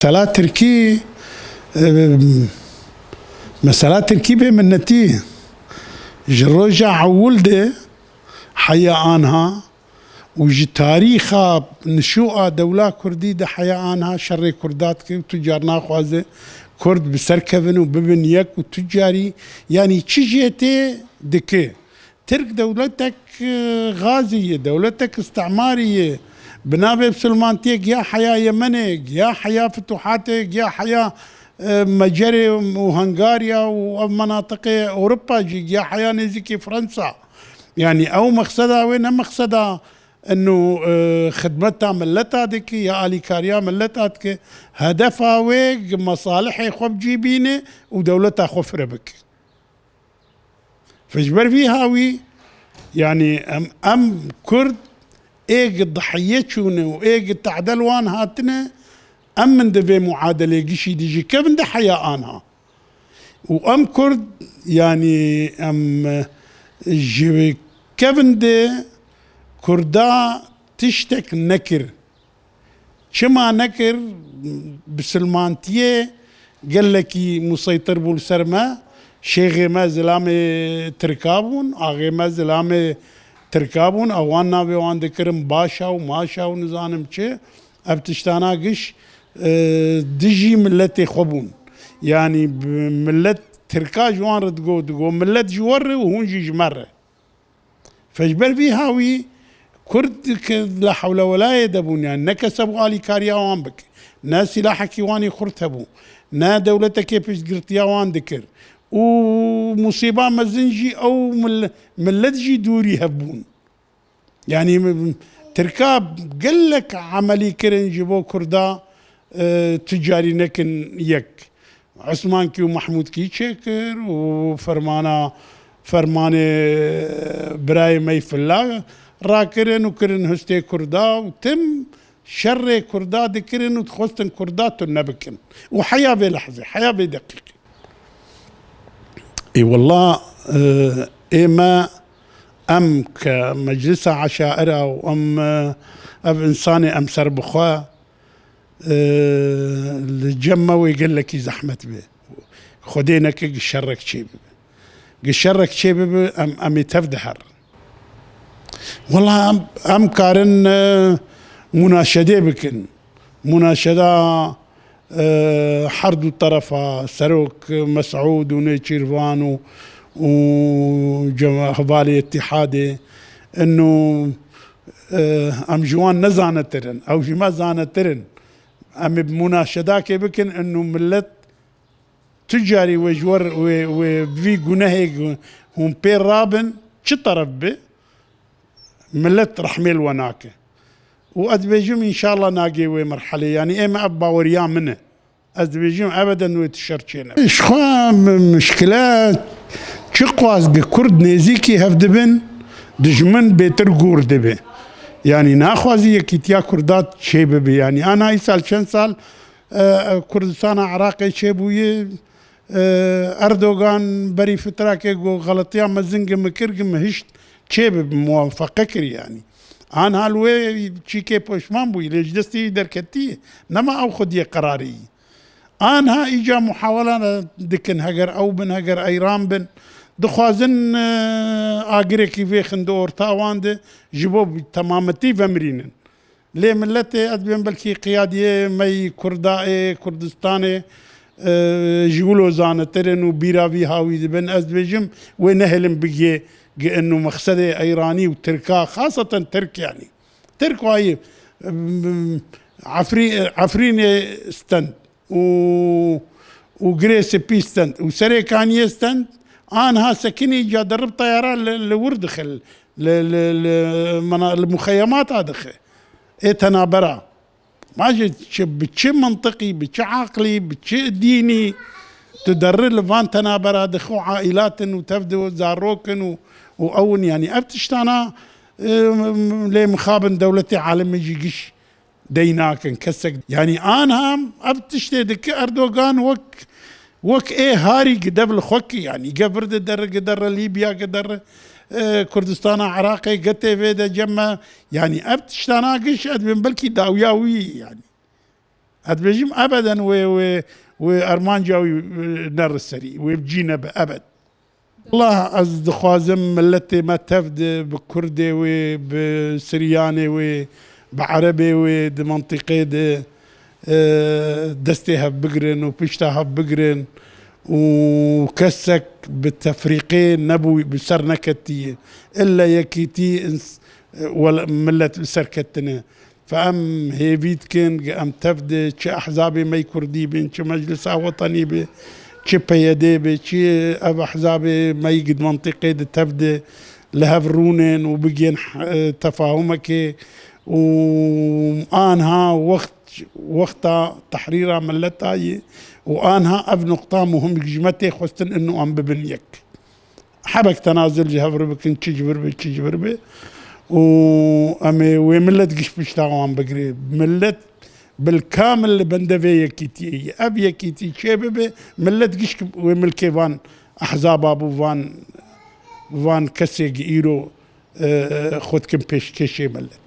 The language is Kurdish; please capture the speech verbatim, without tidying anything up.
Mesela Tirkî, e, mesela Tirkî bê minnetî. Ji roja ewil de heya anha û ji tarîxa nişûa dewla Kurdî de heya anha şerê Kurda dike û tu car naxwaze Kurd bi ser kevin û bibin yek û tu carî, yanî çi jê tê dike. Tirk dewletek, e, xazî ye, dewletek îstîmarî ye. Bi navê misilmantiyê giya heya Yemenê, giya heya fituhatê, giya heya, e, Mecerê û Hungarya û ev menatiqê Ewropa jî, giya heya nêzîkî Fransa. Yanî ew mexseda wê ne mexseda eno, e, xidmeta mileta dike ya alîkariya mileta dike. Hedefa wê gi mesalihê xwe bi cî bîne û dewleta xwe fire bike. Fe ji ber vî hawî, yanî em, em Kurd ê gi dihiye çûne û ê gi tehdel wan hatine, em min di vê muadelê gişî dijî kevin de heya anha. Û em Kurd, yanî em, e, ji kevin de Kurda tiştek nekir. Çima nekir? Bisilmantiyê gelekî museytir bû li ser me. Şêxê me zilamê Tirka bûn, axê me zilamê Tirka bûn. Ewan navê wan dikirin Başa û Maşa û nizanim çi. Ev tiştana giş, e, dijî miletê xwe bûn. Yanî bi-, milet Tirka ji wan re digo, digo, "Milet ji we re û hûn jî ji me re." Fe ji ber vî hawî Kurd ke la hewla welayê de bûn, yani ne keseb û alîkariya wan bike, ne sîlahekî wan ê xurt hebû, ne dewletekê piştgirtiya wan dikir û musîba mezin jî ew mil-, millet jî dûrî hev bûn. Yani, m-, Tirka gelek emelî kirin ji bo Kurda, e, tu carî nekin yek. Osmankî û Mehmûdkî çêkir û fermana, fermanê birayê me yî Filla rakirin û kirin hustê Kurda û tim şerê Kurda dikirin û dixwestin Kurda tune bikin. Û heya vê lehzê, heya vê deqîqê. Ê wela, e, ê me, em ke meclisa eşaira û em, e, ev însanê em serbixwe, e, li cem me wê gelekî zehmet be. Xwedê neke gi şerrek çê bibe. Gi şerrek çê bibe, em, em ê tev diherin. Wela em, em karin, e, munaşedê bikin. Munaşeda, e, her du terefa, Serok Mesûd û Nêçîrvan û, û cema-, hevalê Îtîhadê, ino, e, em ji wan ne zanetir in, ew ji me zanetir in. Em ê bi munaşedakê bikin, ino millet tu carî wê ji wer, wê, wê bi vî gunehê hûn pê rabin, çi teref bi, millet rehmê li we nake. Û ez dibêjim, înşallah nagê wê merhelê. Yanî ê me ev baweriya min e. Ez dibêjim, ebeden wê tu şer çênebe. Ji xwe mi-, mişkile çiqas gi Kurd nêzîkî hev dibin, dijmin bêtir gûr dibe. Yanî naxwazî yekîtiya Kurda çê bibe. Yanî ana îsal çend sal, e, e, Kurdistana Iraqê çêbûye, e, Erdogan berî fitrakê got, "Xeletiya mezin gi min kir, gi min hişt çê bibe, muwafeqe kir yanî." Anha li wê çîkê poşman bûyî, lê ji destê wî derketiye. Nema ew xwediyê qerarê yî. Anha îca muhawelane dikin, heger ew bin, heger eyran bin. Dixwazin, e, agirekî vêxin di orta wan de, ji bo temametî vemirînin. Lê miletê, ez dibêm belkî qiyadiyê me yî Kurda ê Kurdistanê, e, ji wilo zanetir in û bîra vî hawî dibin. Ez dibêjim, wê nehêlin bigê gi ino mexsedê Eyranî û Tirka, xaseten Tirk yanî. Tirk wayî, em, Efrî-, Efrînê stend û, û Girê Spî stend û Serê Kaniyê stend, anha sekinî ca derib teyara li, li wir dixe, li, li, li, mana, li muxeyemata dixe. Ê tenabera. Ma ji çi, bi çi mintiqî, bi çi aqlî, bi çi dînî tu derri li van tenabera dixi û aîlatin û tev di zarokin û, û ew in, yanî ev tiştana, e, lê mixabin dewletê alemê jî giş dey nakin kesek. Yanî anha ev tiştê dike Erdogan wek, wek ê harî gi dev li xwe ki, yanî ge vir di derre, gi derre Lîbya, gi derre, e, Kurdistana Iraqê, ge tê vê de cem me. Yanî ev tiştana giş ez dibêm belkî dawiya wî yanî. Ez dibêjim ebeden wê, wê, wê armanca wî, e, nere serî, wê bi cî nebe ebed. Wela ez dixwazim miletê me tev de bi Kurdê wê, bi Siryanê wê, bi Erebê wê di mentiqê de, e, destê hev bigirin û pişta hev bigirin û kesek bi tefrîqê nebû, bi ser neketiye. Îlla yekîtî ins-, e, wel-, milet li ser ketine. Fe em hêvî dikin, em tev de çi ehzabê me yî kurdî bin, çi Meclisa Wetenî bi, çi P Y D bi, çi ev ehzabê me yî di mentiqê de tev de li hev rûnin û bigên, e, tefahumekê û anha wext, wexta tehrîra mileta yî û anha ev nuqta muhim ji me tê xwestin inu em bibin yek. Hebek tenazul ji hev re bikin, çi ji vir be, çi ji vir be. Û em ê wê milet giş pişta wan bigire. Milet bilkamil li bende vê yekîtiyê ye. Ev yekîtî çê bibe, milet giş wê milkê van ehzaba bû, van, van kesê gi îro, e, xwe dikin pêşkêşê milet.